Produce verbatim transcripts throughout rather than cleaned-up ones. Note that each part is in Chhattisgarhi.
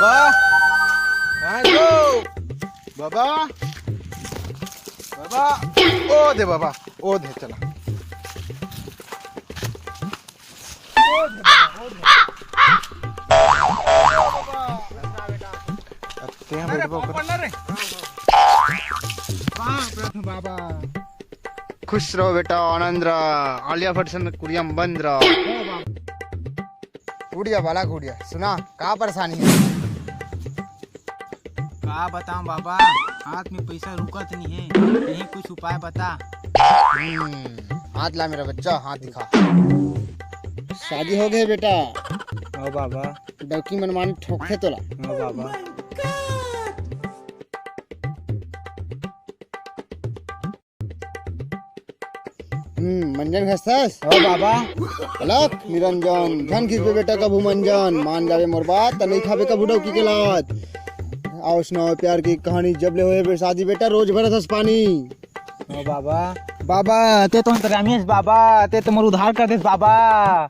कहाँ हे तो? बाबा, बाबा, ओ दे बाबा, ओ दे, चला। ओ दे बाबा, ओ दे। अब तें अरे, बैठबो पाँव कर। पड़ना रे। बाप रे बाबा। खुश रहो बेटा, आनंद रहा, आलिया भट्ट सन कुड़िया में बंद रहा। कुड़िया वाला कुड़िया, सुना, का परेशानी है? का बताऊं बाबा, हाथ में पैसा रुकत नहीं है, यही कुछ उपाय बता। हम्म, हाथ ला मेरा बच्चा, हाथ दिखा। शादी हो गए बेटा? हो बाबा। डौकी मनमानी ठोकथे तोला। हो बाबा। हम्म, मंजन घसथस? हो बाबा। अलख निरंजन, झन घिसबे बेटा कभू मंजन, मान जाबे मोर बात, त नइ खाबे कभू डौकी के लात। आओ सुनाओ प्यार की कहानी, जब ले होए बे शादी बेटा, रोज भरत हस पानी। हो बाबा। बाबा, तें तो अंतर्यामी हस बाबा, तें तो मोर उद्धार कर देस बाबा।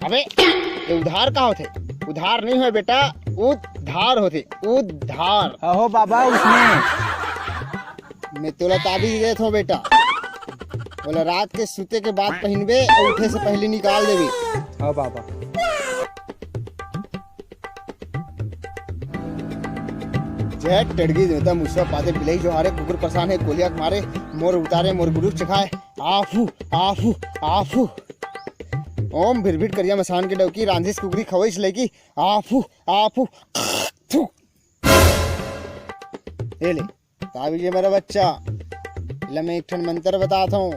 अबे, ये उद्धार का होथे? उद्धार नहीं होए बेटा, उद्धार होथे, उद्धार। हो बाबा, उसने मैं तोला ताबीज देत हों बेटा, ओला रात के सुते के बाद पहिनबे अउ उठे से पहिली निकाल देबे। हाँ बाबा। जय टड़गी देवता मुसवा पाते बिलई जोहारे कुकुर परेशान हे कोलिया के मारे मोर उतारे मोर गुरु चखाए आफू आफू आफू। ओम भिरभिट करिया मसान के डौकी रांधिस कुकरी खवईस लइकी आफू आफू थू। ए ले। ताबीज ए मेरा बच्चा, एला मैं एक ठन मंतर बतात हूँ,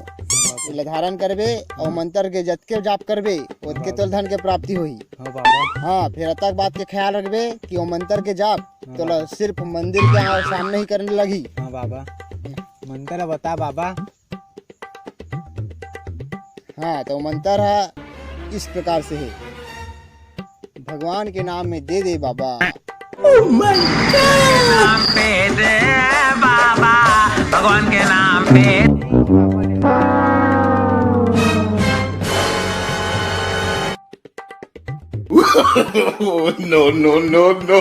एला धारण करबे अउ मंतर के जतके जाप करबे, ओतके तोल धन के प्राप्ति होही। हाँ बाबा। हाँ, फिर अतक बात के ख्याल रखबे कि ओ मंतर के जाप हाँ तोला बाबा। सिर्फ मंदिर के आ-, सामने ही करने लगही। हाँ बाबा, मंतर बता बाबा। हाँ, तो मंतर है इस प्रकार से है। भगवान के नाम में दे दे बाबा। Oh my God! नाम पे दे बाबा, भगवान के नाम पे। Oh, no, no, no, no.